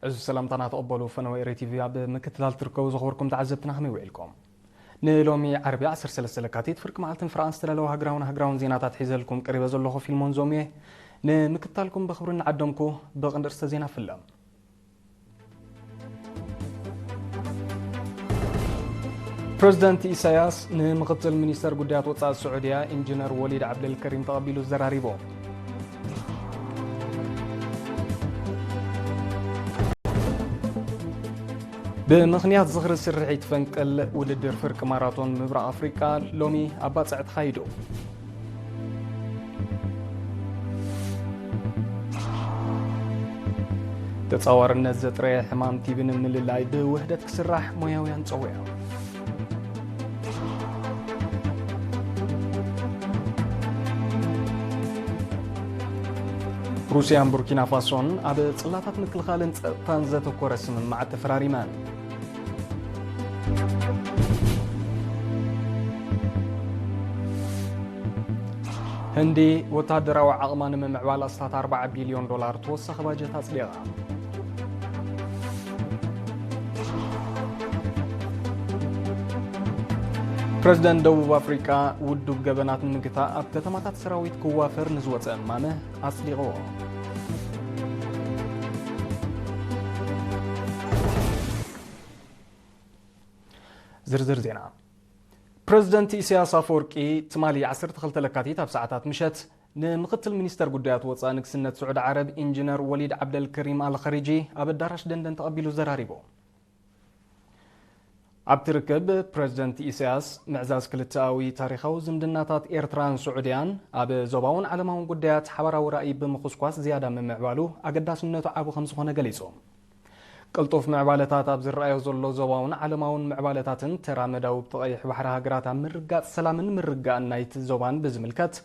እዚ ሰላምታና ተቐበሉ። ፈነወ ኤሪ ቲቪ ኣብ ምክትታል ትርከቡ ዝኸበርኩም ተዓዘብትና ከመይ ውዒልኩም? ንሎሚ ዓርቢ ዓሰርተ ሰለስተ ለካቲት ፍርቂ መዓልትን ፍርኣን ዝተዳለወ ሃገራውን ሃገራውን ዜናታት ሒዘልኩም ቀሪበ ዘለኹ ፊልሞን ዞም እየ። ንምክትታልኩም ብኽብሪ እናዓደምኩ ብቐንዲ ኣርእስተ ዜና ፍለም። ፕረዚደንት ኢሳያስ ንምኽትል ሚኒስተር ጉዳያት ወጻኢ ስዑድያ ኢንጂነር ወሊድ ዓብደልከሪም ተቐቢሉ ዘራሪቦ። ብምኽንያት ዝኽሪ ስርሒት ፈንቅል ውድድር ፍርቂ ማራቶን ምብራቕ ኣፍሪቃ ሎሚ ኣብ ባጽዕ ተኻይዱ። ተጻዋርነት ዘጥረየ ሕማም ቲቢ ንምልላይ ብውህደት ክስራሕ ሞያውያን ጸዊዖም። ሩስያን ቡርኪና ፋሶን ኣብ ጽላታት ምክልኻልን ጸጥታን ዘተኮረ ስምምዓት ተፈራሪመን። ህንዲ ወታደራዊ ዓቕማ ንምምዕባል ኣስታት ኣርባዓ ቢልዮን ዶላር ተወሳኺ ባጀት ኣጽዲቓ። ፕረዚደንት ደቡብ ኣፍሪቃ ውዱብ ገበናት ንምግታእ ኣብ ከተማታት ሰራዊት ክዋፈር ንዝወጸ እማመ ኣጽዲቕዎ። ዝርዝር ዜና። ፕረዚደንት ኢሳያስ ኣፈወርቂ ትማሊ ዓሰርተ ክልተ ለካቲት ኣብ ሰዓታት ምሸት ንምኽትል ሚኒስተር ጉዳያት ወጻኢ ንግስነት ስዑዲ ዓረብ ኢንጂነር ወሊድ ዓብደልከሪም ኣልኸሪጂ ኣብ ኣዳራሽ ደንደን ተቐቢሉ ዘራሪቡ። ኣብቲ ርክብ ፕረዚደንት ኢሳያስ ምዕዛዝ ክልተኣዊ ታሪኻዊ ዝምድናታት ኤርትራን ስዑድያን ኣብ ዞባውን ዓለማውን ጉዳያት ሓባራዊ ራእይ ብምኹስኳስ ዝያዳ ምምዕባሉ ኣገዳስነቱ ዓቢ ከም ዝኾነ ገሊጹ። ቅልጡፍ ምዕባለታት ኣብ ዝረኣዮ ዘሎ ዞባውን ዓለማውን ምዕባለታትን ተራ መዳውብቲ ቀይሕ ባሕሪ ሃገራት ኣብ ምርጋጽ ሰላምን ምርግጋእን ናይቲ ዞባን ብዝምልከት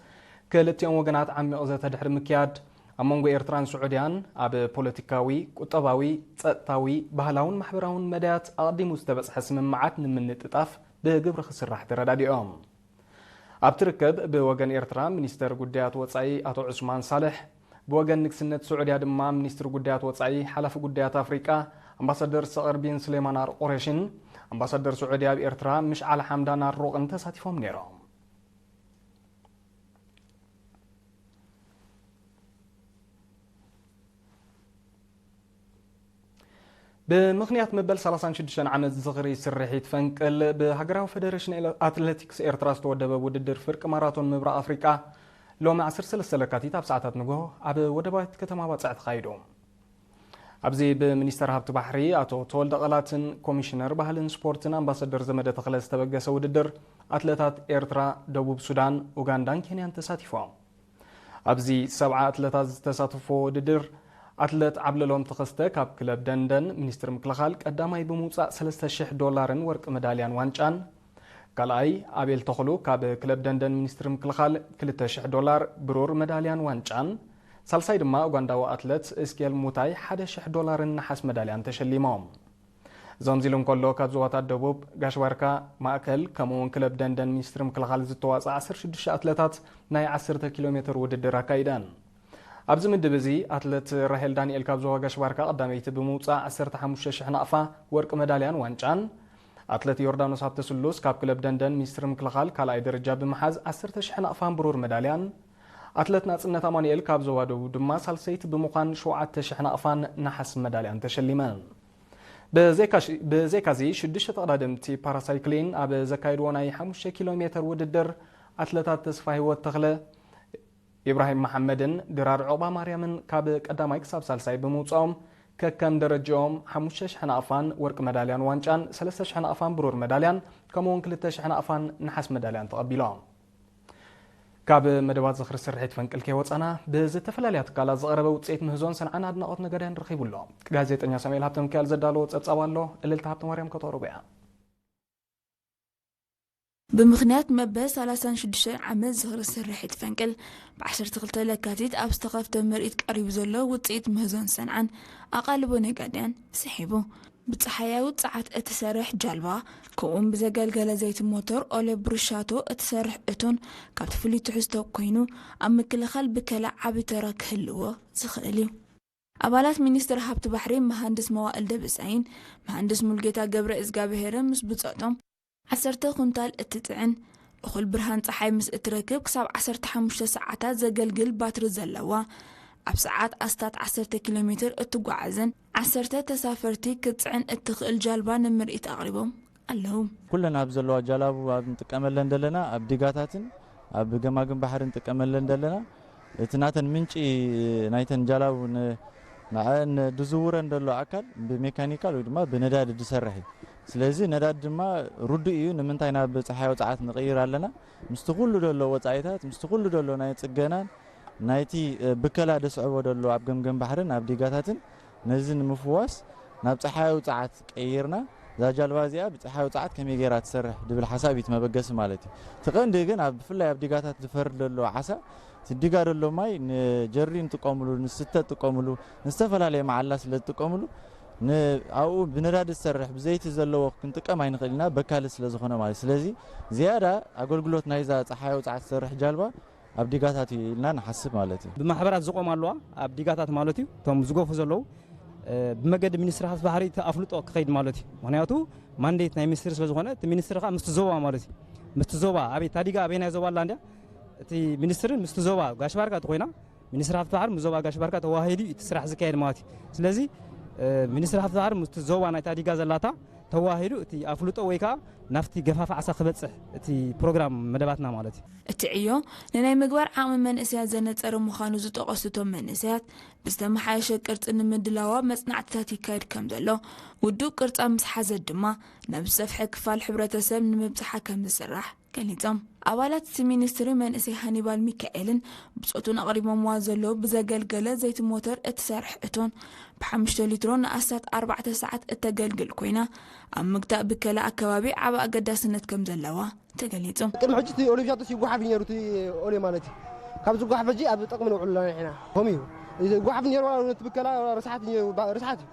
ክልቲኦም ወገናት ዓሚቕ ዘተ ድሕሪ ምክያድ ኣብ መንጎ ኤርትራን ስዑድያን ኣብ ፖለቲካዊ፣ ቁጠባዊ፣ ጸጥታዊ፣ ባህላውን ማሕበራውን መዳያት ኣቐዲሙ ዝተበጽሐ ስምምዓት ንምንጥጣፍ ብግብሪ ክስራሕ ተረዳዲኦም። ኣብቲ ርክብ ብወገን ኤርትራ ሚኒስተር ጉዳያት ወጻኢ ኣቶ ዑስማን ሳልሕ፣ ብወገን ንግስነት ስዑድያ ድማ ሚኒስትሪ ጉዳያት ወጻኢ ሓላፊ ጉዳያት ኣፍሪቃ ኣምባሳደር ሰቐር ቢን ስሌማን ኣል ቁሬሽን ኣምባሳደር ስዑድያ ኣብ ኤርትራ ምሽዓል ሓምዳን ኣል ሩቕን ተሳቲፎም ነይሮም። ብምኽንያት መበል ሰላሳን ሽዱሽተን ዓመት ዝኽሪ ስርሒት ፈንቅል ብሃገራዊ ፌደሬሽን ኤለ-፣ ኣትሌቲክስ ኤርትራ ዝተወደበ ውድድር ፍርቂ ማራቶን ምብራቕ ኣፍሪቃ ሎሚ ዓሰርተ ሰለስተ ለካቲት ኣብ ሰዓታት ንግሆ ኣብ ወደባዊት ከተማ ባጽዕ ተኻይዱ። ኣብዚ ብሚኒስተር ሃብቲ ባሕሪ ኣቶ ተወልደ ቐላትን ኮሚሽነር ባህልን ስፖርትን ኣምባሳደር ዘመደ ተኽለ ዝተበገሰ ውድድር ኣትለታት ኤርትራ፣ ደቡብ ሱዳን፣ ኡጋንዳን ኬንያን ተሳቲፎም። ኣብዚ ሰብዓ ኣትለታት ዝተሳተፍዎ ውድድር ኣትለት ዓብለሎም ተኸስተ ካብ ክለብ ደንደን ሚኒስትሪ ምክልኻል ቀዳማይ ብምውጻእ ሰለስተ ሽሕ ዶላርን ወርቂ መዳልያን ዋንጫን፣ ካልኣይ ኣቤል ተኽሉ ካብ ክለብ ደንደን ሚኒስትሪ ምክልኻል ክልተ ሽሕ ዶላር ብሩር መዳልያን ዋንጫን፣ ሳልሳይ ድማ ኡጋንዳዊ ኣትለት እስኬል ሙታይ ሓደ ሽሕ ዶላርን ነሓስ መዳልያን ተሸሊሞም። እዞም ዚሉ እንከሎ ካብ ዞባታት ደቡብ፣ ጋሽ ባርካ፣ ማእከል ከምኡ እውን ክለብ ደንደን ሚኒስትሪ ምክልኻል ዝተዋጽኣ ዓሰርተ ሽዱሽተ ኣትለታት ናይ ዓሰርተ ኪሎ ሜትር ውድድር ኣካይደን። ኣብዚ ምድብ እዚ ኣትለት ራሄል ዳንኤል ካብ ዞባ ጋሽ ባርካ ቀዳመይቲ ብምውጻእ ዓሰርተ ሓሙሽተ ሽሕ ናቕፋ ወርቂ መዳልያን ዋንጫን፣ ኣትለት ዮርዳኖስ ሃብተስሉስ ካብ ክለብ ደንደን ሚኒስትሪ ምክልኻል ካልኣይ ደረጃ ብምሓዝ ዓሰርተ ሽሕ ናቕፋን ብሩር መዳልያን፣ ኣትለት ናጽነት ኣማኑኤል ካብ ዞባ ደቡብ ድማ ሳልሰይቲ ብምዃን ሸውዓተ ሽሕ ናቕፋን ነሓስ መዳልያን ተሸሊመን። ብዘይካ ሽ-፣ ብዘይካዚ ሽዱሽተ ተቐዳደምቲ ፓራሳይክሊን ኣብ ዘካየድዎ ናይ ሓሙሽተ ኪሎ ሜትር ውድድር ኣትለታት ተስፋ ህይወት ተኽለ፣ ኢብራሂም መሓመድን ድራር ዑቕባ ማርያምን ካብ ቀዳማይ ክሳብ ሳልሳይ ብምውፅኦም ከከም ደረጃኦም ሓሙሽተ ሽሕ ናቕፋን ወርቂ መዳልያን ዋንጫን ሰለስተ ሽሕ ናቕፋን ብሩር መዳልያን ከምኡ እውን ክልተ ሽሕ ናቕፋን ነሓስ መዳልያን ተቐቢሎም። ካብ መደባት ዝኽሪ ስርሒት ፈንቅል ከይወፃና ብዝተፈላለያ ትካላት ዝቐረበ ውፅኢት ምህዞን ሰንዓን ኣድናቖት ነጋድያን ረኺቡ ኣሎ። ጋዜጠኛ ሳሙኤል ሃብተ ሚካኤል ዘዳለዎ ፀብፃብ ኣሎ። እልልታ ሃብተ ማርያም ከተቕርቦ እያ። ብምኽንያት መበል ሰላሳን ሽዱሽተን ዓመት ዝኽሪ ስርሒት ፈንቅል ብዓሰርተ ክልተ ለካቲት ኣብ ዝተኸፍተ ምርኢት ቀሪቡ ዘሎ ውፅኢት ምህዞን ሰንዓን ኣቓልቦ ነጋድያን ስሒቡ። ብፀሓያዊ ፀዓት እትሰርሕ ጃልባ ከምኡውን ብዘገልገለ ዘይቲ ሞተር ኦለ ብሩሻቶ እትሰርሕ እቶን ካብቲ ፍሉይ ትሕዝቶ ኮይኑ ኣብ ምክልኻል ብከላ ዓቢ ተራ ክህልዎ ዝኽእል እዩ። ኣባላት ሚኒስትር ሃብቲ ባሕሪ መሃንድስ መዋእል ደብሳይን መሃንድስ ሙልጌታ ገብረ እግዚኣብሄርን ምስ ብጾቶም፣ ዓሰርተ ኩንታል እትጽዕን እኹል ብርሃን ጸሓይ ምስ እትረክብ ክሳብ ዓሰርተ ሓሙሽተ ሰዓታት ዘገልግል ባትሪ ዘለዋ፣ ኣብ ሰዓት ኣስታት ዓሰርተ ኪሎ ሜትር እትጓዓዝን ዓሰርተ ተሳፈርቲ ክትጽዕን እትኽእል ጃልባ ንምርኢት ኣቕሪቦም ኣለዉ። ኩለን ኣብ ዘለዋ ጃላቡ ኣብ ንጥቀመለን ዘለና፣ ኣብ ዲጋታትን ኣብ ገማግም ባሕሪ ንጥቀመለን ዘለና፣ እቲ ናተን ምንጪ ናይተን ጃላቡ ን-፣ ንዐ-፣ ንድዝውረን ዘሎ ኣካል ብሜካኒካል ወይ ድማ ብነዳዲ ዝሰርሕ እዩ። ስለዚ ነዳዲ ድማ ርዱእ እዩ። ንምንታይ ናብ ጸሓያዊ ጸዓት ንቕይር ኣለና? ምስቲ ኩሉ ዘሎ ወጻኢታት፣ ምስቲ ኩሉ ዘሎ ናይ ጽገናን ናይቲ፣ እ፣ ብከላ ደስዕቦ ዘሎ ኣብ ገምገም ባሕርን ኣብ ዲጋታትን ነዚ ንምፍዋስ ናብ ጸሓያዊ ጸዓት ቀይርና፣ እዛ ጃልባ እዚኣ ብጸሓያዊ ጸዓት ከመይ ገይራ ትሰርሕ ድብል ሓሳብ እዩ እቲ መበገሲ ማለት እዩ። እቲ ቀንዲ ግን ኣብ፣ ብፍላይ ኣብ ዲጋታት ዝፈርድ ዘሎ ዓሳ፣ እቲ ዲጋ ዘሎ ማይ ንጀሪ ንጥቀምሉ፣ ንስተ ትጥቀምሉ፣ ንዝተፈላለየ መዓላ ስለ ዝጥቀምሉ፣ ን-፣ ኣብኡ ብነዳዲ ዝሰርሕ ብዘይቲ ዘለዎ ክንጥቀም ኣይንኽእል ኢና፣ በካሊ ስለ ዝኾነ ማለት እዩ። ስለዚ ዝያዳ ኣገልግሎት ናይዛ ጸሓያዊ ጸዓት ትሰርሕ ጃልባ ኣብ ዲጋታት እዩ ኢልና ንሓስብ ማለት እዩ። ብማሕበራት ዝቆማ ኣለዋ ኣብ ዲጋታት ማለት እዩ። እቶም ዝገፉ ዘለዉ፣ እ፣ ብመገዲ ሚኒስትሪ ሃብቲ ባሕሪ እቲ ኣፍልጦ ክኸይድ ማለት እዩ። ምኽንያቱ ማንዴት ናይ ሚኒስትሪ ስለ ዝኾነ እቲ ሚኒስትሪ ከዓ ምስቲ ዞባ ማለት እዩ። ምስቲ ዞባ ኣበይ፣ እታ ዲጋ ኣበይ ናይ ዞባ ኣላ እንድያ፣ እቲ ሚኒስትርን ምስቲ ዞባ ጋሽ ባርካ ተኾይና፣ ሚኒስትሪ ሃብቲ ባሕሪ ምስ ዞባ ጋሽ ባርካ ተዋሂዱ እዩ እቲ ስራሕ ዝካየድ ማለት እዩ። ስለዚ፣ እ፣ ሚኒስትሪ ሃብቲ ባሕሪ ምስቲ ዞባ ናይታ ዲጋ ዘላታ ተዋሂዱ እቲ ኣፍልጦ ወይ ከዓ ናብቲ ገፋፍ ዓሳ ክበጽሕ እቲ ፕሮግራም መደባትና ማለት እዩ። እቲ ዕዮ ንናይ ምግባር ዓቕሚ መንእሰያት ዘነጸረ ምዃኑ ዝጠቐሱ እቶም መንእሰያት፣ ብዝተመሓየሸ ቅርጺ ንምድላዋ መጽናዕትታት ይካየድ ከም ዘሎ፣ ውዱእ ቅርጻ ምስ ሓዘት ድማ ናብ ዝሰፍሐ ክፋል ሕብረተሰብ ንምብጽሓ ከም ዝስራሕ ገሊጾም። ኣባላት እቲ ሚኒስትሪ መንእሰይ ሃኒባል ሚካኤልን ብጾቱን ኣቕሪቦምዋ ዘለዉ ብዘገልገለ ዘይቲ ሞተር እትሰርሕ እቶን ብሓሙሽተ ሊትሮ ንኣስታት ኣርባዕተ ሰዓት እተገልግል ኮይና፣ ኣብ ምግታእ ብከላ ኣከባቢ ዓቢ ኣገዳስነት ከም ዘለዋ ተገሊጹ። ቅድሚ ሕጂ እቲ ኦሊቭ ሻቶስ ይጓሓፍ እዩ ነይሩ፣ እቲ ኦልዮ ማለት እዩ። ካብ ዝጓሓፍ ሕጂ ኣብ ጥቕሚ ነውዕሉ ኣለና ኢና። ከምኡ እዩ። እዚ ይጓሓፍ ነይሩ፣ ዋላ ነቲ ብከላ ርስሓት እዩ፣ ባ-፣ ርስሓት እዩ።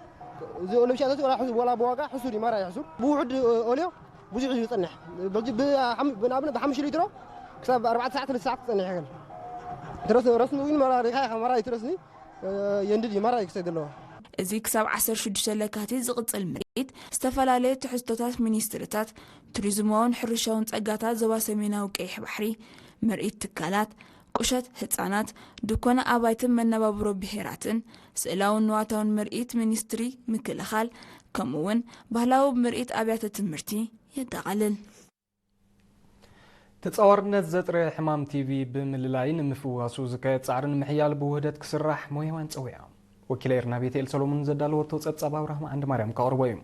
እዚ ኦሊቭ ሻቶስ ዋላ ሕሱ-፣ ዋላ ብዋጋ ሕሱር እዩ፣ ማራ እዩ ሕሱር። ብውሑድ ኦልዮ ብዙሕ እዩ ዝጸንሕ። ብሕጂ ብ-፣ ሓም-፣ ብንኣብነት ብሓሙሽተ ሊትሮ ክሳብ ኣርባዕተ ሰዓት፣ ክልተ ሰዓት ክጸንሕ ይኽእል። ትረስ-፣ ረስኒ እውን ማራ ሪኻ ኢኻ፣ ማራ ይትረስኒ። የንድድ እዩ፣ ማራ እዩ ክሰግድ ኣለዎ። እዚ ክሳብ ዓሰርተ ሽዱሽተ ለካቲት ዝቕጽል ምርኢት፣ ዝተፈላለዩ ትሕዝቶታት ሚኒስትርታት ቱሪዝማውን ሕርሻውን ጸጋታት ዞባ ሰሜናዊ ቀይሕ ባሕሪ፣ ምርኢት ትካላት፣ ቁሸት ህጻናት፣ ድኮና ኣባይትን መነባብሮ ብሄራትን፣ ስእላውን ንዋታውን ምርኢት ሚኒስትሪ ምክልኻል፣ ከምኡ እውን ባህላዊ ምርኢት ኣብያተ ትምህርቲ የጠቓልል። ተጻዋርነት ዘጥረየ ሕማም ቲቪ ብምልላይ ንምፍዋሱ ዝካየድ ጻዕሪ ንምሕያል ብውህደት ክስራሕ ሞያውያን ጸዊዖም። ወኪለ ኤርና ቤትኤል ሰሎሞን ዘዳለወቶ ጸብጻብ ኣብርሃም ዓንድማርያም ከቕርቦ እዩ።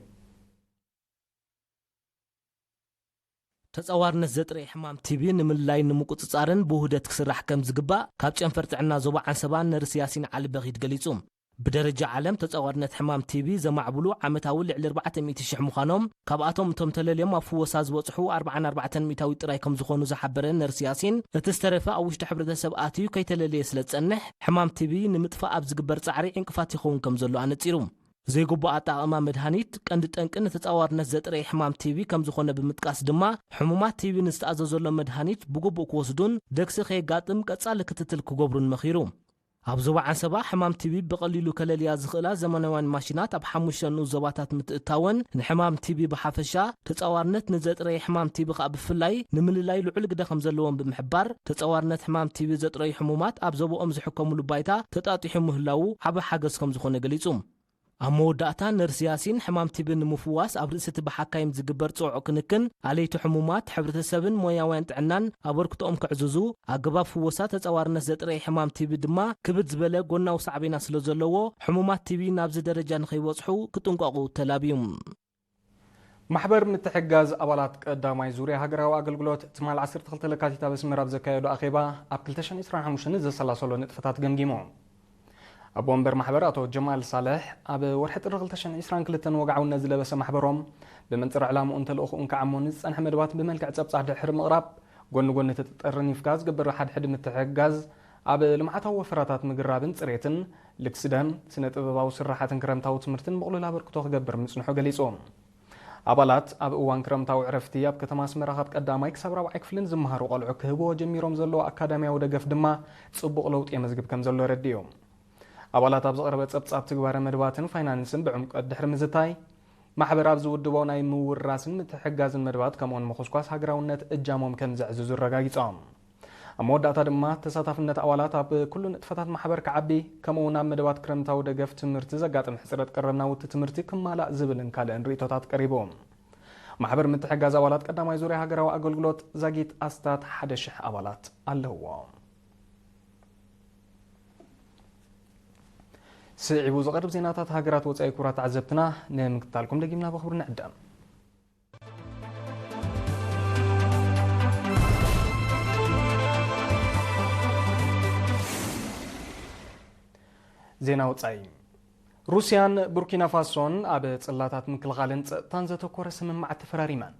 ተጻዋርነት ዘጥረየ ሕማም ቲቪ ንምልላይን ንምቁጽጻርን ብውህደት ክስራሕ ከም ዝግባእ ካብ ጨንፈር ጥዕና ዞባ ዓንሰባ ነርስ ያሲን ዓሊ በኺት ገሊጹ። ብደረጃ ዓለም ተጻዋርነት ሕማም ቲቪ ዘማዕብሉ ዓመታዊ ልዕሊ ኣርባዕተ ሚእቲ ሽሕ ምዃኖም፣ ካብኣቶም እቶም ተለልዮም ኣብ ፍወሳ ዝበጽሑ ኣርባዓን ኣርባዕተን ሚእታዊት ጥራይ ከም ዝኾኑ ዝሓበረ ነርስ ያሲን፣ እቲ ዝተረፈ ኣብ ውሽጢ ሕብረተሰብ ኣትዩ ከይተለለየ ስለ ዝጸንሕ፣ ሕማም ቲቪ ንምጥፋእ ኣብ ዝግበር ጻዕሪ ዕንቅፋት ይኸውን ከም ዘሎ ኣነጺሩ። ዘይግቡእ ኣጠቓቕማ መድሃኒት ቀንዲ ጠንቂ ንተጻዋርነት ዘጥረየ ሕማም ቲቪ ከም ዝኾነ ብምጥቃስ ድማ፣ ሕሙማት ቲቪ ንዝተኣዘዘሎም መድሃኒት ብግቡእ ክወስዱን ደግሲ ከየጋጥም ቀጻሊ ክትትል ክገብሩን መኺሩ። ኣብ ዞባ ዓንሰባ ሕማም ቲቪ ብቐሊሉ ከለልያ ዝኽእላ ዘመናውያን ማሽናት ኣብ ሓሙሽተ ንኡስ ዞባታት ምትእትታወን፣ ንሕማም ቲቪ ብሓፈሻ፣ ተጻዋርነት ንዘጥረየ ሕማም ቲቪ ከኣ ብፍላይ ንምልላይ ልዑል ግደ ከም ዘለዎን ብምሕባር፣ ተጻዋርነት ሕማም ቲቪ ዘጥረዩ ሕሙማት ኣብ ዞባኦም ዝሕከሙሉ ባይታ ተጣጢሑ ምህላዉ ዓቢ ሓገዝ ከም ዝኾነ ገሊጹ። ኣብ መወዳእታ ነርስ ያሲን፣ ሕማም ቲቢ ንምፍዋስ ኣብ ርእሲ እቲ ብሓካይም ዝግበር ጽዑቕ ክንክን፣ ኣለይቲ ሕሙማት፣ ሕብረተሰብን ሞያውያን ጥዕናን ኣበርክቶኦም ከዕዝዙ፣ ኣገባብ ፍወሳ ተጻዋርነት ዘጥረየ ሕማም ቲቢ ድማ ክብድ ዝበለ ጎናዊ ሳዕቤናት ስለ ዘለዎ፣ ሕሙማት ቲቢ ናብዚ ደረጃ ንኸይበጽሑ ክጥንቀቑ ተላብዩ። ማሕበር ምትሕግጋዝ ኣባላት ቀዳማይ ዙርያ ሃገራዊ ኣገልግሎት ትማል ዓሰርተ ክልተ ለካቲት ኣብ ኣስመራ ኣብ ዘካየዶ ኣኼባ፣ ኣብ ክልተ ሽሕን ዕስራን ሓሙሽተን ዘሰላሰሎ ንጥፈታት ገምጊሙ። ኣቦ ወንበር ማሕበር ኣቶ ጀማል ሳልሕ፣ ኣብ ወርሒ ጥሪ ክልተ ሽሕን ዕስራን ክልተን ወግዓውነት ዝለበሰ ማሕበሮም፣ ብመንጽር ዕላምኡን ተልእኾኡን ክዓሞ ንዝጸንሐ መደባት ብመልክዕ ጸብጻብ ድሕሪ ምቕራብ፣ ጎኒ ጎኒ እቲ ጠርኒፍካ ዝግበር ሓድሕድ ምትሕግጋዝ፣ ኣብ ልምዓታዊ ወፈራታት ምግራብን ጽሬትን፣ ልግሲ ደም፣ ስነ ጥበባዊ ስርሓትን ክረምታዊ ትምህርትን ምቕሉል ኣበርክቶ ክገብር ምጽንሑ ገሊጹ። ኣባላት ኣብ እዋን ክረምታዊ ዕረፍቲ ኣብ ከተማ ኣስመራ ካብ ቀዳማይ ክሳብ ራብዓይ ክፍልን ዝመሃሩ ቆልዑ ክህብዎ ጀሚሮም ዘለዉ ኣካዳሚያዊ ደገፍ ድማ ጽቡቕ ለውጢ የመዝግብ ከም ዘሎ ኣረዲኡ። ኣባላት ኣብ ዝቐረበ ጸብጻብ ትግባረ መድባትን ፋይናንስን ብዕምቀት ድሕሪ ምዝታይ፣ ማሕበር ኣብ ዝውድቦ ናይ ምውራስን ምትሕጋዝን መድባት ከምኡውን ምኹስኳስ ሃገራውነት እጃሞም ከም ዘዕዝዙ ኣረጋጊጾም። ኣብ መወዳእታ ድማ ተሳታፍነት ኣባላት ኣብ ኩሉ ንጥፈታት ማሕበር ክዓቢ፣ ከምኡውን ኣብ መደባት ክረምታዊ ደገፍ ትምህርቲ ዘጋጥም ሕጽረት ቀረብ ናውቲ ትምህርቲ ክማላእ ዝብልን ካልእን ርእቶታት ቀሪቡ። ማሕበር ምትሕጋዝ ኣባላት ቀዳማይ ዙርያ ሃገራዊ ኣገልግሎት ዛጊት ኣስታት ሓደ ሽሕ ኣባላት ኣለውዎ። ስዒቡ ዝቐርብ ዜናታት ሃገራት ወጻኢ ክቡራት ተዓዘብትና ንምክትታልኩም ደጊምና ብኽብሪ ንዕደም። ዜና ወጻኢ። ሩስያን ቡርኪና ፋሶን ኣብ ጽላታት ምክልኻልን ጸጥታን ዘተኮረ ስምምዓት ተፈራሪመን።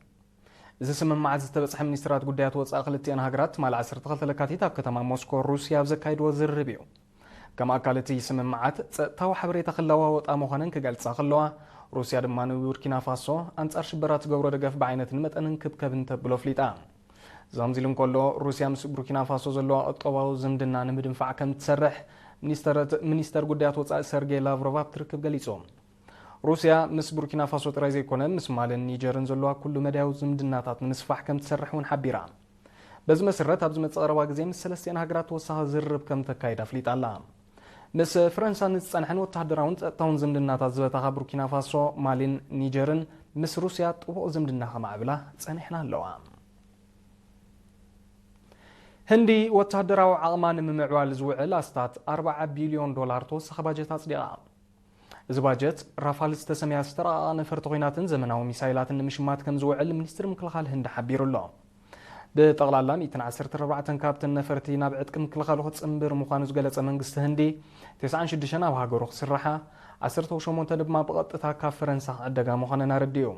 እዚ ስምምዓት ዝተበጽሐ ሚኒስትራት ጉዳያት ወጻኢ ክልቲኣን ሃገራት ትማሊ ዓሰርተ ክልተ ለካቲት ኣብ ከተማ ሞስኮ ሩስያ ኣብ ዘካይድዎ ዝርርብ እዩ። ከም ኣካል እቲ ስምምዓት፣ ጸጥታዊ ሓበሬታ ክለዋወጣ ምዃነን ክገልጻ ከለዋ፣ ሩስያ ድማ ንቡርኪና ፋሶ ኣንጻር ሽበራ ትገብሮ ደገፍ ብዓይነትን መጠንን ክብከብን ተብሎ ኣፍሊጣ። እዚ ከምዚ ኢሉ እንከሎ፣ ሩስያ ምስ ቡርኪና ፋሶ ዘለዋ ቁጠባዊ ዝምድና ንምድንፋዕ ከም ትሰርሕ ሚኒስተር፣ ሚኒስተር ጉዳያት ወጻኢ ሰርጌይ ላቭሮቭ ኣብቲ ርክብ ገሊጹ። ሩስያ ምስ ቡርኪና ፋሶ ጥራይ ዘይኮነ፣ ምስ ማልን ኒጀርን ዘለዋ ኩሉ መዳያዊ ዝምድናታት ንምስፋሕ ከም ትሰርሕ እውን ሓቢራ። በዚ መሰረት፣ ኣብ ዝመጽእ ቀረባ ግዜ ምስ ሰለስቲኣን ሃገራት ተወሳኺ ዝርርብ ከም ተካይድ ኣፍሊጣ ኣላ። ምስ ፈረንሳ ንዝጸንሐን ወተሃደራውን ጸጥታውን ዝምድናታት ዝበተኻ ቡርኪና ፋሶ፣ ማሊን ኒጀርን ምስ ሩስያ ጥቡቕ ዝምድና ከማዕብላ ጸኒሕና ኣለዋ። ህንዲ ወተሃደራዊ ዓቕማ ንምምዕባል ዝውዕል ኣስታት ኣርባዓ ቢልዮን ዶላር ተወሳኺ ባጀት ኣጽዲቓ። እዚ ባጀት፣ ራፋል ዝተሰምያ ዝተረቐቓ ነፈርቲ ኲናትን ዘመናዊ ሚሳይላትን ንምሽማት ከም ዝውዕል ሚኒስትሪ ምክልኻል ህንዲ ሓቢሩ ኣሎ። ብጠቕላላ ሚእትን ዓሰርተ ኣርባዕተን ካብተን ነፈርቲ ናብ ዕጥቂ ምክልኻሉ ክጽንብር ምዃኑ ዝገለጸ መንግስቲ ህንዲ፣ ተስዓን ሽዱሽተን ኣብ ሃገሩ ክስርሓ፣ ዓሰርተ ሸሞንተ ድማ ብቐጥታ ካብ ፈረንሳ ክዕደጋ ምዃነን ኣረዲኡ።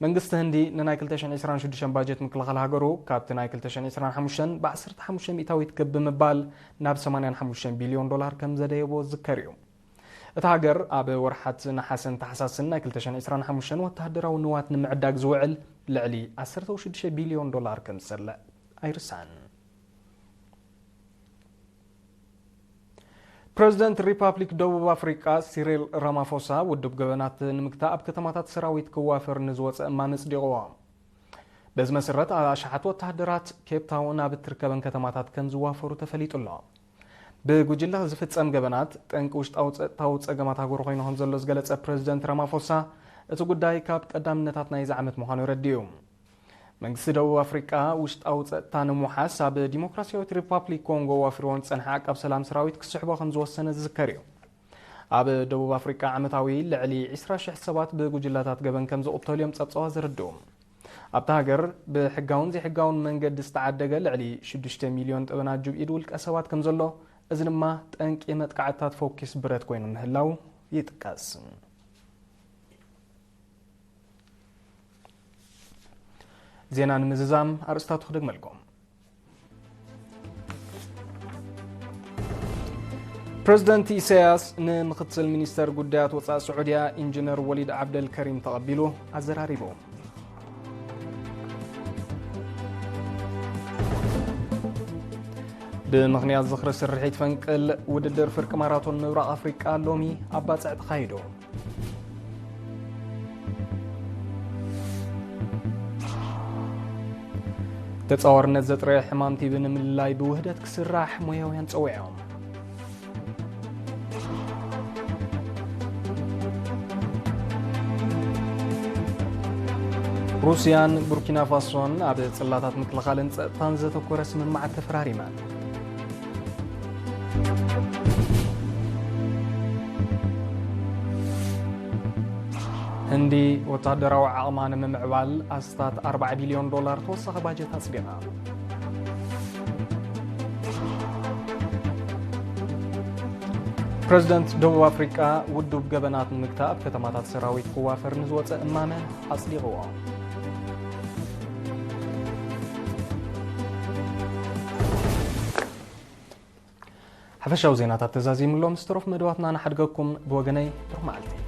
መንግስቲ ህንዲ ንናይ ክልተ ሽሕን ዕስራን ሽዱሽተን ባጀት ምክልኻል ሃገሩ ካብቲ ናይ ክልተ ሽሕን ዕስራን ሓሙሽተን ብዓሰርተ ሓሙሽተ ሚእታዊት ክብ ብምባል ናብ ሰማንያን ሓሙሽተን ቢልዮን ዶላር ከም ዘደየቦ ዝዝከር እዩ። እታ ሃገር ኣብ ወርሓት ነሓሰን ታሕሳስን ናይ ክልተ ሽሕን ዕስራን ሓሙሽተን ወተሃደራዊ ንዋት ንምዕዳግ ዝውዕል ልዕሊ ዓሰርተ ሽዱሽተ ቢልዮን ዶላር ከም ዝሰልዕ ኣይርሳዕን። ፕረዚደንት ሪፓብሊክ ደቡብ ኣፍሪቃ ሲሪል ራማፎሳ ውድብ ገበናት ንምግታእ ኣብ ከተማታት ሰራዊት ክዋፈር ንዝወፀ እማመ ኣጽዲቕዎ። በዚ መሰረት ኣሽሓት ወተሃደራት ኬፕ ታውን ኣብ እትርከበን ከተማታት ከም ዝዋፈሩ ተፈሊጡ ኣሎ። ብጉጅለ ዝፍጸም ገበናት ጠንቂ ውሽጣዊ ጸጥታዊ ጸገማት ሃገሩ ኮይኑ ከም ዘሎ ዝገለጸ ፕረዚደንት ራማፎሳ፣ እቲ ጉዳይ ካብ ቀዳምነታት ናይዚ ዓመት ምዃኑ ኣረዲኡ። መንግስቲ ደቡብ ኣፍሪቃ ውሽጣዊ ጸጥታ ንምውሓስ ኣብ ዲሞክራሲያዊት ሪፓብሊክ ኮንጎ ዋፊርዎ ዝጸንሐ ዓቃብ ሰላም ሰራዊት ክስሕቦ ከም ዝወሰነ ዝዝከር እዩ። ኣብ ደቡብ ኣፍሪቃ ዓመታዊ ልዕሊ ዕስራ ሽሕ ሰባት ብጉጅላታት ገበን ከም ዝቕተሉ እዮም ጸብጸባ ዘረድኡ። ኣብታ ሃገር ብሕጋውን ዘይሕጋውን መንገዲ ዝተዓደገ ልዕሊ ሽዱሽተ ሚልዮን ጠበናጁብ ኢድ ውልቀ ሰባት ከም ዘሎ፣ እዚ ድማ ጠንቂ መጥቃዕትታት ፈኲስ ብረት ኮይኑ ምህላው ይጥቀስ። ዜና ንምዝዛም ኣርእስታቱ ክደግመልኩም። ፕረዚደንት ኢሳያስ ንምኽትል ሚኒስተር ጉዳያት ወጻኢ ስዑድያ ኢንጂነር ወሊድ ዓብደል ከሪም ተቐቢሉ ኣዘራሪቡ። ብምኽንያት ዝኽሪ ስርሒት ፈንቅል፣ ውድድር ፍርቂ ማራቶን ምብራቕ ኣፍሪቃ ሎሚ ኣብ ባጽዕ ተኻይዱ። ተጻዋርነት ዘጥረየ ሕማም ቲቢ ንምልላይ ብውህደት ክስራሕ ሞያውያን ጸዊዖም። ሩስያን ቡርኪና ፋሶን ኣብ ጽላታት ምክልኻልን ጸጥታን ዘተኮረ ስምምዓት ተፈራሪመን። ህንዲ ወታደራዊ ዓቕማ ንምምዕባል ኣስታት ኣርባዓ ቢልዮን ዶላር ተወሳኺ ባጀት ኣጽዲቓ። ፕረዚደንት ደቡብ ኣፍሪቃ ውዱብ ገበናት ንምግታእ ኣብ ከተማታት ሰራዊት ክዋፈር ንዝወጸ እማመ ኣጽዲቕዎ። ሓፈሻዊ ዜናታት ተዛዚሙሎም፣ ዝተረፉ መደባትና ንሓድገኩም። ብወገነይ ብሩኽ መዓልቲ።